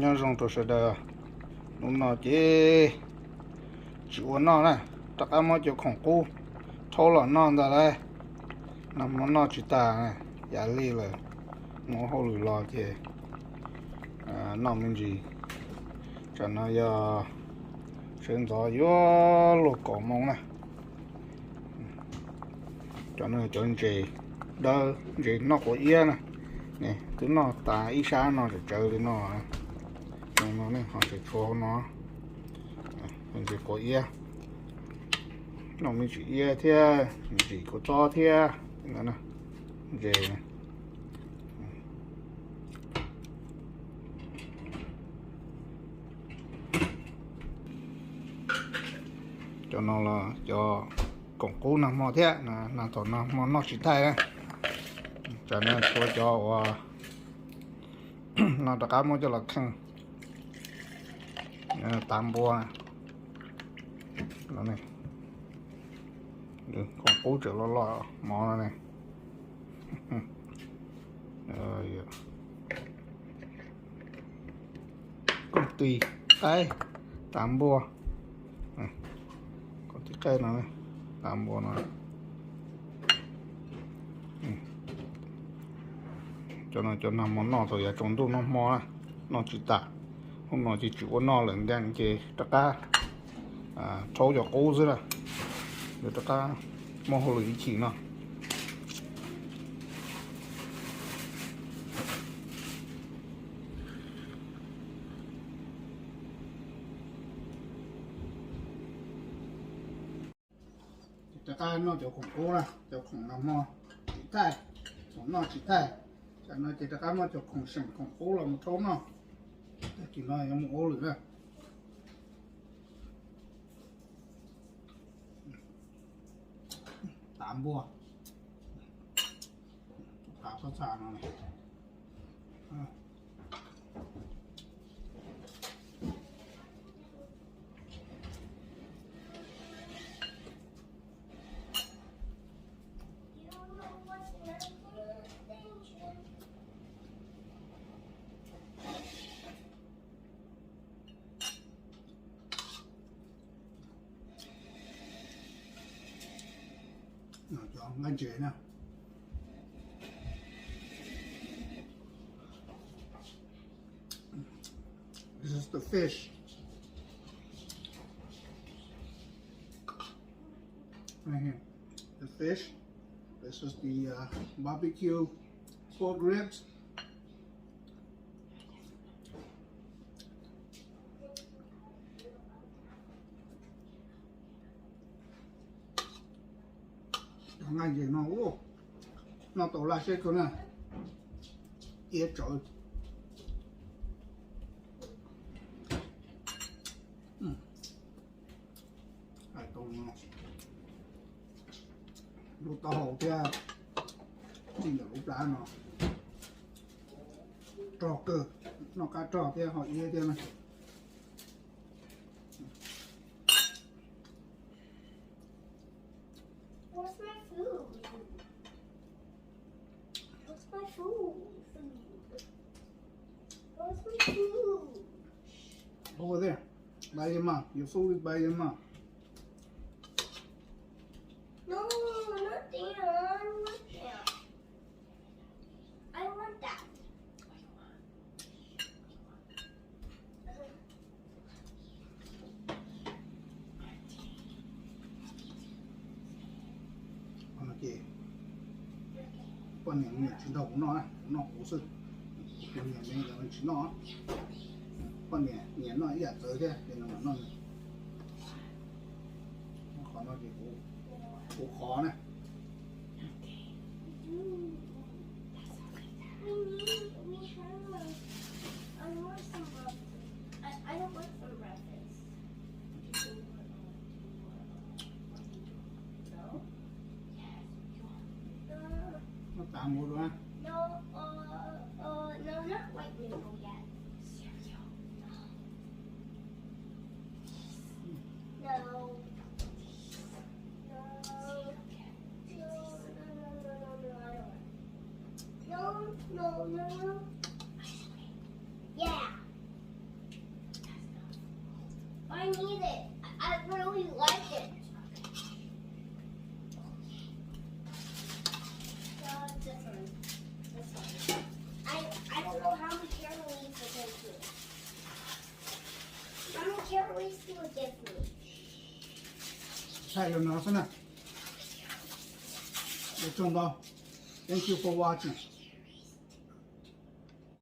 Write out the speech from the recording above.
Nyob zoo rau sawv daws, hnub no ces tsis ua noj na, rov qab muab cov khoom qub rhaub los noj ntag lauj. Nag hmo noj tsis tas, yam li lawm, mus ua hauj lwm los ces noj me ntsis. Tsam no yog sawv ntxov yuav luag kaum moos na. Cov no cov ntses dawb, ntses noj quav iab na. Twb noj tas ib sab no tsawv tsawv li no. No nej ho tseem tshuav hauv no, ntses quav iab, noj me ntsis iab thiab me ntsis kua txob thiab. Ntses, cov no los cov khoom qub nag hmo thiab, nag thaum nag hmo noj tsis thaij na. Tsam no tshuav cov uas no rov qab muab coj los kheej. Tav npua, khoom qub tseem loj loj mov no ne. Kooj tis qaib, tav npua, kooj tis qaib no, tav npua no. Cov no cov nag hmo noj thaum yav tsaus ntuj noj hmo na, noj tsis tas. Hnub no ces tsis ua noj lawm, ntees ces rov qab rhaub cov qub xwb na, yuav rov qab muab hauj lwm ib chim no. Ces rov qab noj cov khoom qub na, cov khoom nag hmo tsis thaij, khoom noj tsis thaij. Tsam no ces rov qab muab cov khoom seem khoom qub los mus rhaub noj. Tag kis no yuav mus ua lwm na. Tav npua, tav txhob txha no. Cov nqaij ntses na. This is the fish. Right here. The fish. This is the uh, barbecue pork ribs. Cov nqaij ntses no, noj tau laj siab kawg na. Iab tsawv. Hais tau no, lub taub hau thiab txij ntawm lub plab no rog kawg, noj qab rog thiab ho iab thiab na. Where's my food? Where's my food? Where's my food? Over there. By your mom. Your food is by your mom. No, not there. I want that. I want that. Qhov no ces poj niam me nyuam tsis nrog kuv noj, kuv noj kuv xwb. Kuv niam me nyuam tsis noj. Poj niam nyiam noj ib yam txawv thiab ces nws mam noj nws. Qhov no ces kuv khov na. No, uh, uh, no, not white noodle yet. Cereal. No. No. No. No, no, no, no, no, no, I don't want. No, no, no, no. Ice cream. Yeah. I need it. I I really like it. No, it's this one. This one. I I don't know how many cherries are going to. How many cherries do you give me? Thaij los no xwb na. Ua tsaug ntau. Thank you for watching.